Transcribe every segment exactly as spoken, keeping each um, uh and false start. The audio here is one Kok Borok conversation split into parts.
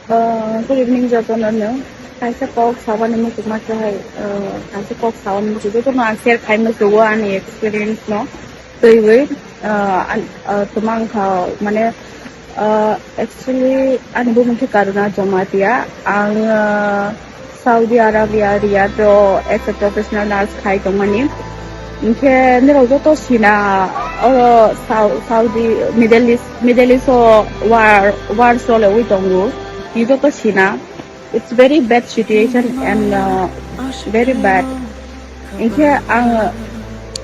Uh, good evening, jotono no. Kaisa kok sabani muchungma khe hai, uh, kaisa kok sabani muchung jotono ang share khai muchungo ani experience no. Twiwi, uh, an, uh, twmang kha mane, uh, actually ani bumung khe Karuna Jamatia. Ang, uh, Saudi Arabia Riyadh o as a professional nurse khai tongmani. Hinkhe norok joto sina oro Sau-, Saudi, Middle East, Middle East o war, war chole wi tongo. Ni joto sina. It's very bad situation and, uh, very bad. Hinkhe ang,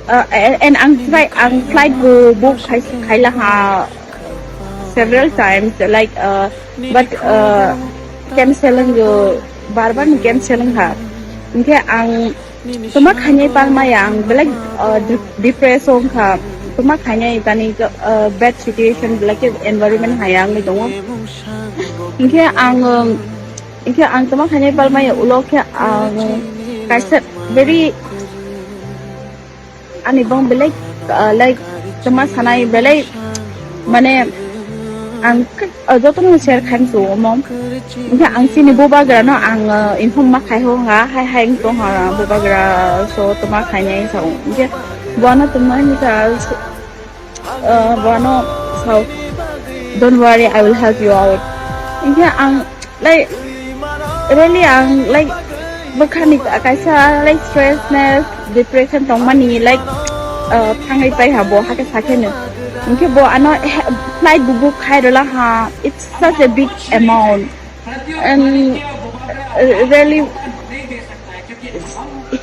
uh, and, and ang flight, ang flight bo book khai, khaila ha several times, like, uh, but, uh, canceling, uh, bar bar ni canceling ha. Hinkhe ang tuma khainai palmaya ang belai, uh, de-, depress wngkha. Tuma khainai tani, uh, bad situation belai khe environment hai ang tongo. Hinkhe ang, um, hinkhe ang tuma khainai palmaya ulo khe ang kaisa very ani bong belai, uh, like, tuma sanai belai, mane, ang, uh, jotono share khaim su omo. Hinkhe ang chini bubagra no ang, uh, inform ma khai ho nga, hai hai wng tong ha bubagra, so tuma khainai sa o. Hinkhe bono tuma hinsa, uh, bono sao, "Don't worry, I will help you out." Hinkhe ang, like, really ang, like, bwkhani kaisa, like, stressness, depression tongmani, like, uh, thangwi pai ha bo, hakhe sakhe no. Hinkhe bo ano he-, flight bo book khai rwla ha. It's such a big amount. And, uh, really,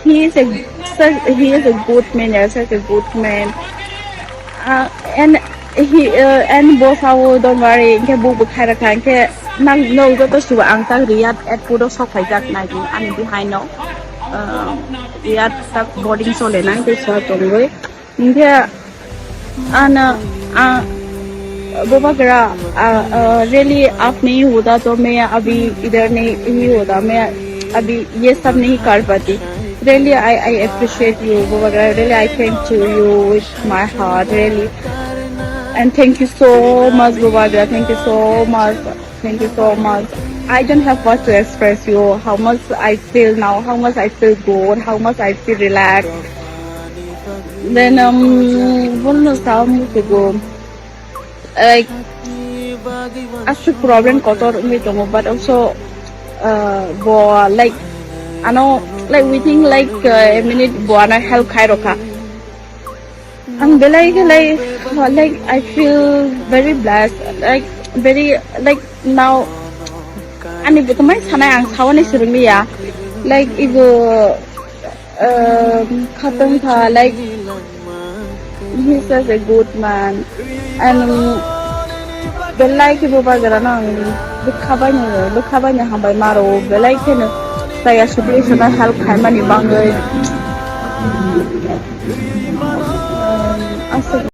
he is a such, he is a good man, yeah, such a good man. Uh, and he, uh, and bo sao, "Don't worry," hinkhe bo bo khaira kha, hinkhe nang no joto sibo ang tak Riyadh airport o sok phaijak nai ani behind no, uh, Riyadh tak boarding chole nai tei sa tongwi. Hinkhe ano, ah, bubagra, ah, ah, really, "Aap nahi hota to main abhi idhar nahi, nahi hota, main abhi ye sab nahi kar pati." Really, I, I appreciate you, bubagra. Really, I thank to you with my heart, really. And thank you so much, bubagra. Thank you so much. Thank you so much. I don't have what to express you, how much I feel now, how much I feel good, how much I feel relaxed. Then, um, bono sa musugo, like, aswk problem kotor wngwi tongo, but also, uh, bo, like, ano, like, within, like, uh, a minute bo ano help khai rokha. Ang belai khe, like, like, I feel very blessed, like, very, like, now ani butumai sanai ang sawani swrwngli ya, like, igo, um, khatang kha, like, he's such a good man, and, um, belai khe bubagra no ang bwkha bai no, bwkha bai no hambai maro, belai khe no saya situation no help khaimani bangwi. Aswk